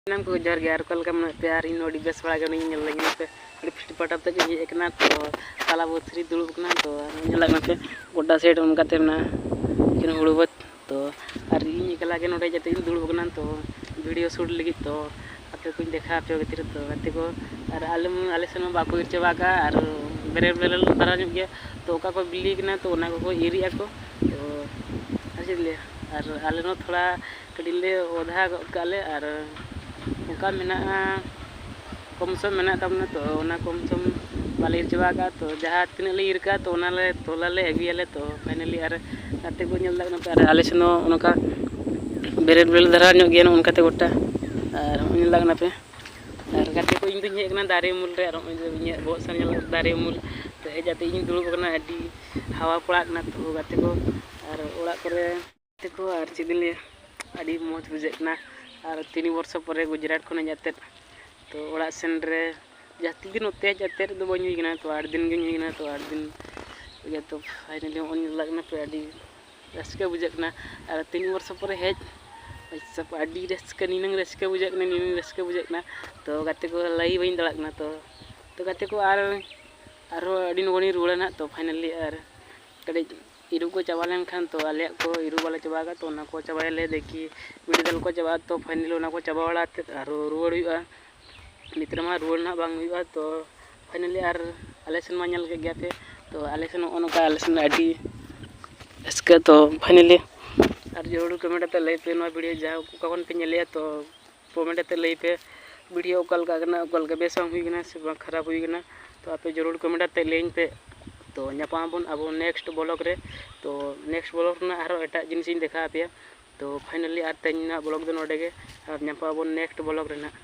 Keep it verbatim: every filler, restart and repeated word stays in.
ᱥᱟᱱᱟᱢ ᱠᱚ ᱡᱚᱦᱟᱨ ᱜᱮ, ᱟᱨ ᱚᱠᱟ ᱞᱮᱠᱟ ᱢᱮᱱᱟᱜ ᱯᱮᱭᱟ? ᱟᱨ ᱤᱧ ᱦᱚᱸ ᱟᱹᱰᱤ ᱵᱮᱥ ᱵᱟᱲᱟ ᱜᱮ ᱢᱮᱱᱟᱹᱧ᱾ ᱧᱮᱞ ᱞᱟᱹᱜᱤᱫ ᱯᱮ, ᱟᱹᱰᱤ ᱯᱷᱤᱴ ᱯᱟᱴᱟᱯ ᱛᱮ ᱜᱮ ᱦᱮᱡ ᱟᱠᱟᱱᱟ᱾ ᱛᱚ ᱛᱟᱞᱟ ᱵᱟᱹᱫᱽ ᱥᱮᱫ ᱨᱤᱧ ᱫᱩᱲᱩᱵ ᱟᱠᱟᱱᱟ᱾ ᱛᱚ ᱧᱮᱞ ᱞᱟᱜ ᱠᱟᱱᱟ ᱯᱮ, ᱜᱚᱰᱟ ᱥᱮᱫ ᱚᱱᱠᱟᱛᱮ ᱢᱮᱱᱟᱜᱼᱟ, ᱮᱠᱮᱱ ᱦᱩᱲᱩ ᱵᱟᱹᱫᱽ᱾ ᱛᱚ ᱟᱨ ᱤᱧ ᱮᱠᱞᱟ ᱜᱮ ᱱᱚᱰᱮ ᱡᱟᱛᱮ ᱤᱧ ᱫᱩᱲᱩᱵ ᱟᱠᱟᱱᱟ, ᱛᱚ ᱵᱷᱤᱰᱤᱭᱳ ᱥᱩᱴ ᱞᱟᱹᱜᱤᱫ᱾ ᱛᱚ ᱟᱯᱮ ᱠᱚᱧ ᱫᱮᱠᱷᱟᱣ ᱟᱯᱮᱭᱟ ᱜᱟᱛᱮ ᱨᱮ᱾ ᱛᱚ ᱜᱟᱛᱮ ᱠᱚ, ᱟᱨ ᱟᱞᱮ, ᱟᱞᱮ ᱥᱮᱱ ᱢᱟ ᱵᱟᱠᱚ ᱤᱨ ᱪᱟᱵᱟ ᱟᱠᱟᱫᱼᱟ, ᱟᱨ ᱵᱮᱨᱮᱞ ᱵᱮᱨᱮᱞ ᱫᱷᱟᱨᱟ ᱧᱚᱜ ᱜᱮᱭᱟ᱾ ᱛᱚ ᱚᱠᱟ ᱠᱚ ᱵᱤᱞᱤ ᱠᱟᱱᱟ, ᱛᱚ ᱚᱱᱟ ᱠᱚᱠᱚ ᱤᱨᱮᱜᱼᱟ ᱠᱚ᱾ ᱛᱚ ᱟᱨ ᱪᱮᱫ ᱞᱟᱹᱭᱟ, ᱟᱨ ᱟᱞᱮ ᱦᱚᱸ ᱛᱷᱚᱲᱟ ᱠᱟᱹᱴᱤᱡ ᱞᱮ ᱚᱫᱷᱟ ᱜᱚᱫ ᱠᱟᱜᱼᱟ ᱞᱮ, ᱟᱨ ᱚᱱᱠᱟ ᱢᱮᱱᱟᱜᱼᱟ, ᱠᱚᱢ ᱥᱚᱢ ᱢᱮᱱᱟᱜ ᱛᱟᱵᱚᱱᱟ᱾ ᱛᱚ ᱚᱱᱟ ᱠᱚᱢ ᱥᱚᱢ ᱵᱟᱞᱮ ᱤᱨ ᱪᱟᱵᱟ ᱟᱠᱟᱫᱼᱟ᱾ ᱛᱚ ᱡᱟᱦᱟᱸ ᱛᱤᱱᱟᱹᱜ ᱞᱮ ᱤᱨ ᱠᱟᱜᱼᱟ, ᱛᱚ ᱚᱱᱟ ᱞᱮ ᱛᱚᱞᱟ ᱞᱮ ᱟᱹᱜᱩᱭᱟᱞᱮ᱾ ᱛᱚ ᱯᱷᱟᱭᱱᱟᱞᱤ ᱟᱨ ᱜᱟᱛᱮ ᱠᱚ ᱧᱮᱞ ᱫᱟᱲᱮᱭᱟᱜ ᱠᱟᱱᱟ ᱯᱮ, ᱟᱨ ᱟᱞᱮ ᱥᱮᱱ ᱫᱚ ᱚᱱᱠᱟ ᱵᱮᱨᱮᱞ ᱵᱮᱨᱮᱞ ᱫᱷᱟᱨᱟ ᱧᱚᱜ ᱜᱮᱭᱟ ᱱᱚᱜᱼᱚ ᱱᱚᱝᱠᱟᱛᱮ ᱜᱚᱴᱟ᱾ ᱟᱨ ᱦᱚᱸᱜᱼᱚᱭ ᱧᱮᱞ ᱫᱟᱲᱮᱭᱟᱜ ᱠᱟᱱᱟ ᱯᱮ, ᱟᱨ ᱜᱟᱛᱮ ᱠᱚ, ᱤᱧ ᱫᱩᱧ ᱦᱮᱡ ᱟᱠᱟᱱᱟ ᱫᱟᱨᱮ ᱩᱢᱩᱞ ᱨᱮ, ᱟᱨ ᱦᱚᱸᱜᱼᱚᱭ ᱫᱚ ᱤᱧᱟᱹᱜ ᱵᱚᱦᱚᱜ ᱥᱮᱱ ᱧᱮᱞ ᱫᱟᱨᱮ ᱩᱢᱩᱞ᱾ ᱛᱚ ᱦᱮᱡ ᱠᱟᱛᱮ ᱤᱧ ᱫᱩᱲᱩᱵ ᱟᱠᱟᱱᱟ, ᱟᱹᱰᱤ ᱦᱟᱣᱟ ᱯᱟᱲᱟᱜ ᱠᱟᱱᱟ᱾ ᱛᱚ ᱜᱟᱛᱮ ᱠᱚ, ᱟᱨ ᱚᱲᱟᱜ ᱠᱚᱨᱮ ᱜᱟᱛᱮ ᱠᱚ, ᱟᱨ ᱪᱮᱫ ᱤᱧ ᱞᱟᱹᱭᱟ, ᱟᱹᱰᱤ ᱢᱚᱡᱽ ᱵᱩᱡᱷᱟᱹᱜ ᱠᱟᱱᱟ᱾ ᱟᱨ ᱛᱤᱱ ᱵᱚᱨᱥᱚ ᱯᱚᱨᱮ ᱜᱩᱡᱽᱨᱟᱴ ᱠᱷᱚᱱ ᱦᱮᱡ ᱠᱟᱛᱮ, ᱛᱚ ᱚᱲᱟᱜ ᱥᱮᱱ ᱨᱮ ᱡᱟᱹᱥᱛᱤ ᱫᱤᱱ ᱱᱚᱛᱮ ᱦᱮᱡ ᱠᱟᱛᱮ ᱫᱚ ᱵᱟᱹᱧ ᱦᱩᱭ ᱠᱟᱱᱟ᱾ ᱛᱚ ᱟᱴ ᱫᱤᱱ ᱜᱤᱧ ᱦᱩᱭ ᱠᱟᱱᱟ᱾ ᱛᱚ ᱟᱴ ᱫᱤᱱ ᱨᱮᱜᱮ ᱛᱚ ᱯᱷᱟᱭᱱᱟᱞᱤ ᱦᱚᱸᱜᱼᱚᱭ ᱧᱮᱞ ᱫᱟᱲᱮᱭᱟᱜ ᱠᱟᱱᱟ ᱯᱮ, ᱟᱹᱰᱤ ᱨᱟᱹᱥᱠᱟᱹ ᱵᱩᱡᱷᱟᱹᱜ ᱠᱟᱱᱟ᱾ ᱟᱨ ᱛᱤᱱ ᱵᱚᱨᱥᱚ ᱯᱚᱨᱮ ᱦᱮᱡ, ᱵᱷᱟᱭᱥᱟᱵ, ᱟᱹᱰᱤ ᱨᱟᱹᱥᱠᱟᱹ, ᱱᱤᱱᱟᱹᱝ ᱨᱟᱹᱥᱠᱟᱹ ᱵᱩᱡᱷᱟᱹᱜ ᱠᱟᱱᱟ, ᱱᱤᱱᱟᱹᱝ ᱨᱟᱹᱥᱠᱟᱹ ᱵᱩᱡᱷᱟᱹᱜ ᱠᱟᱱᱟ᱾ ᱛᱚ ᱜᱟᱛᱮ ᱠᱚ, ᱞᱟᱹᱭ ᱵᱟᱹᱧ ᱫᱟᱲᱮᱭᱟᱜ ᱠᱟᱱᱟ᱾ ᱛᱚ, ᱛᱚ ᱜᱟᱛᱮ ᱠᱚ, ᱟᱨ, ᱟᱨᱦᱚᱸ ᱟᱹᱰᱤ ᱞᱚᱜᱚᱱᱤᱧ ᱨᱩᱣᱟᱹᱲᱟ ᱱᱟᱦᱟᱜ᱾ ᱛᱚ ᱯᱷᱟᱭᱱᱟᱞᱤ ᱟᱨ ᱠᱟᱹᱴᱤᱡ ᱤᱨᱩ ᱠᱚ ᱪᱟᱵᱟ ᱞᱮᱱᱠᱷᱟᱱ, ᱛᱚ ᱟᱞᱮᱭᱟᱜ ᱠᱚ ᱤᱨᱩ ᱵᱟᱞᱮ ᱪᱟᱵᱟ ᱟᱠᱟᱫ, ᱛᱚ ᱚᱱᱟ ᱠᱚ ᱪᱟᱵᱟᱭᱟᱞᱮ, ᱫᱮᱠᱷᱤ ᱵᱤᱰᱤ ᱫᱟᱞ ᱠᱚ ᱪᱟᱵᱟᱜᱼᱟ᱾ ᱛᱚ ᱯᱷᱟᱭᱱᱟᱞᱤ ᱚᱱᱟ ᱠᱚ ᱪᱟᱵᱟ ᱵᱟᱲᱟ ᱠᱟᱛᱮᱫ ᱟᱨᱦᱚᱸ ᱨᱩᱣᱟᱹᱲ ᱦᱩᱭᱩᱜᱼᱟ᱾ ᱱᱤᱛ ᱨᱮᱢᱟ ᱨᱩᱣᱟᱹᱲ ᱱᱟᱦᱟᱜ ᱵᱟᱝ ᱦᱩᱭᱩᱜᱼᱟ᱾ ᱛᱚ ᱯᱷᱟᱭᱱᱟᱞᱤ ᱟᱨ ᱟᱞᱮ ᱥᱮᱱ ᱢᱟ ᱧᱮᱞ ᱠᱮᱫ ᱜᱮᱭᱟ ᱯᱮ, ᱛᱚ ᱟᱞᱮ ᱥᱮᱱ ᱱᱚᱜᱼᱚ ᱱᱚᱝᱠᱟ, ᱟᱞᱮ ᱥᱮᱱ ᱟᱹᱰᱤ ᱨᱟᱹᱥᱠᱟᱹ᱾ ᱛᱚ ᱯᱷᱟᱭᱱᱟᱞᱤ ᱟᱨ ᱡᱟᱹᱨᱩᱲ ᱠᱚᱢᱮᱱᱴ ᱠᱟᱛᱮ ᱞᱟᱹᱭ ᱯᱮ, ᱱᱚᱣᱟ ᱵᱷᱤᱰᱤᱭᱳ ᱡᱟᱦᱟᱸ ᱚᱠᱟ ᱠᱷᱚᱱ ᱯᱮ ᱧᱮᱞᱮᱜᱼᱟ, ᱛᱚ ᱠᱚᱢᱮᱱᱴ ᱠᱟᱛᱮ ᱞᱟᱹᱭ ᱯᱮ ᱵᱷᱤᱰᱤᱭᱳ ᱚᱠᱟ ᱞᱮᱠᱟ ᱠᱟᱱᱟ, ᱚᱠᱟ ᱞᱮᱠᱟ ᱵᱮᱥ ᱵᱟᱝ ᱦᱩᱭ ᱠᱟᱱᱟ ᱥᱮ ᱵᱟᱝ ᱠᱷᱟᱨᱟᱯ ᱦᱩᱭ ᱠᱟᱱᱟ᱾ ᱛᱚ ᱟᱯᱮ ᱡᱟᱹᱨᱩᱲ ᱠᱚᱢᱮᱱᱴ ᱠᱟᱛᱮ ᱞᱟᱹᱭᱟᱹᱧ ᱯᱮ᱾ ᱛᱚ ᱧᱟᱯᱟᱢ ᱟᱵᱚᱱ ᱟᱵᱚ ᱱᱮᱠᱥᱴ ᱵᱞᱚᱜ ᱨᱮ᱾ ᱛᱚ ᱱᱮᱠᱥᱴ ᱵᱞᱚᱜ ᱨᱮᱱᱟᱜ ᱟᱨᱦᱚᱸ ᱮᱴᱟᱜ ᱡᱤᱱᱤᱥ ᱤᱧ ᱫᱮᱠᱷᱟᱣ ᱟᱯᱮᱭᱟ᱾ ᱛᱚ ᱯᱷᱟᱭᱱᱟᱞᱤ ᱟᱨ ᱛᱮᱦᱮᱧ ᱨᱮᱱᱟᱜ ᱵᱞᱚᱜ ᱫᱚ ᱱᱚᱰᱮ ᱜᱮ, ᱟᱨ ᱧᱟᱯᱟᱢ ᱟᱵᱚᱱ ᱱᱮᱠᱥᱴ ᱵᱞᱚᱜ ᱨᱮᱱᱟᱜ᱾